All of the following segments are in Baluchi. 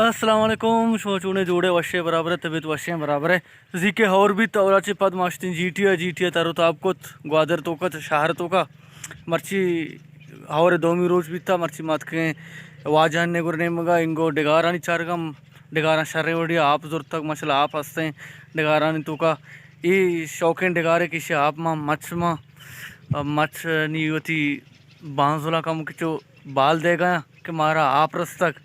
السلام علیکم، شما چونے؟ جوڑے، وشے، برابر ہے؟ طبیعت وشے، برابر ہے؟ زی کے ہور بیت، ہورا چہ پد ما شتیں جیٹی ءَ، جیٹی ءَ تر و تاب کت، گوادر توکا، شہر توکا۔ مرچی ہور دومی روچ بیتا، مرچی ما اتکیں واجہانی گور نیمگا، انگو ڈگارانی چارگا، ڈگاراں شریں وڑی آپ زرتگ، ماشاءاللہ آپ ہستیں ڈگارانی توکا۔ اے شوقیں ڈگارے کہ ایشی آپ ما مچ ما، مچ نی وتی بانزلاں کمکے چو بال دیگا کہ مارا آپ رستگ۔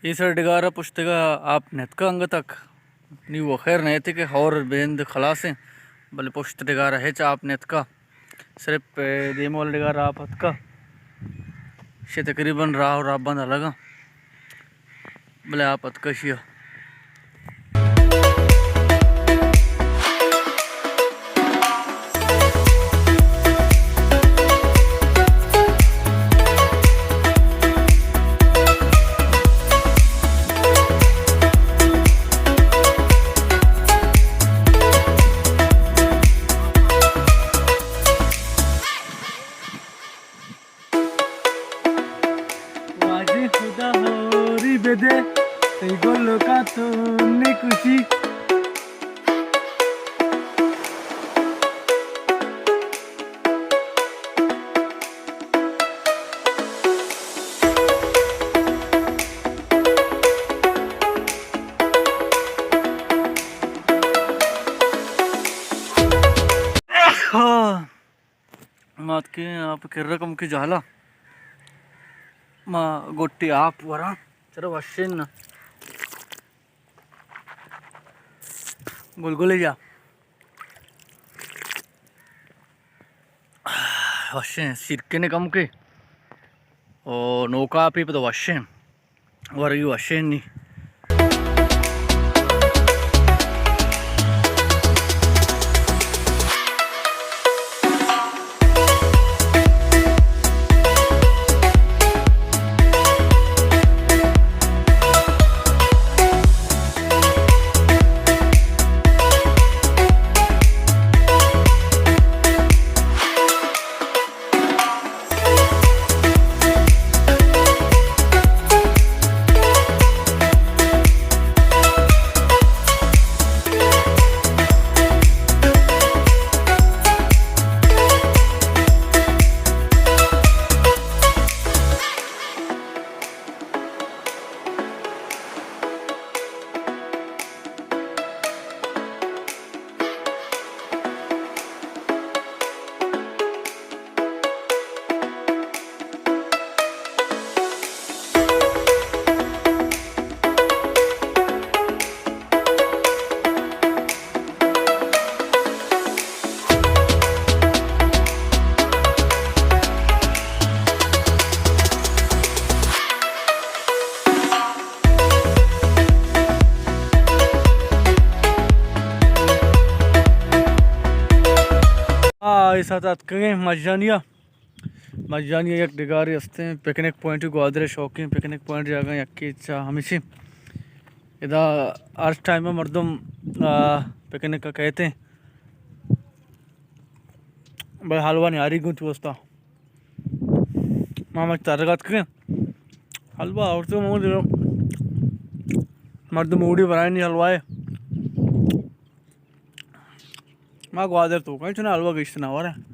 اے سر ڈگار ءَ پشتگا آپ نیتکا انگتک۔ نی و خیر نیتے کہ ہور بند خلاصیں، بلے پشت ڈگار ءَ ہچ آپ نیتکا۔ صرف، اے، دیم والا ڈگار ءَ آپ اتکا۔ شے تقریباً راہ و راہ بند الگا۔ بلے آپ اتکا شیا۔ واجہ خدا ہوری بدے، تئی گلوکاں تو نکشی۔ ہاں۔ ما اتکیں آپ کرا کمکے جہلا۔ ما گٹے آپ وراں۔ چرا وشیں نا۔ گلگلے جا۔ وشیں سیرکنے کمکے۔ او نوکا آپے پدا وشیں۔ ورگی وشیں نی۔ آ، اے ساعت اتکگیں مجانی ءَ۔ مجانی ءَ یک ڈگارے استیں، پکنک پوائنٹ، گوادر ءِ شوقیں پکنک پوائنٹ جاگہ یکے چہ ہمیشی۔ ادا ہر ٹائم ءَ مردم، آ، پکنک ءَ کئیت ایں۔ بلے حلوہ نیاری گوں تو استا۔ ما مچ ترگ اتکگیں۔ حلوہ آورتگ مو دیو۔ مردم اوڑی برائنی حلوہ ءَ۔ ما گوادر توکا چون حلوہ گشت نہ ورے۔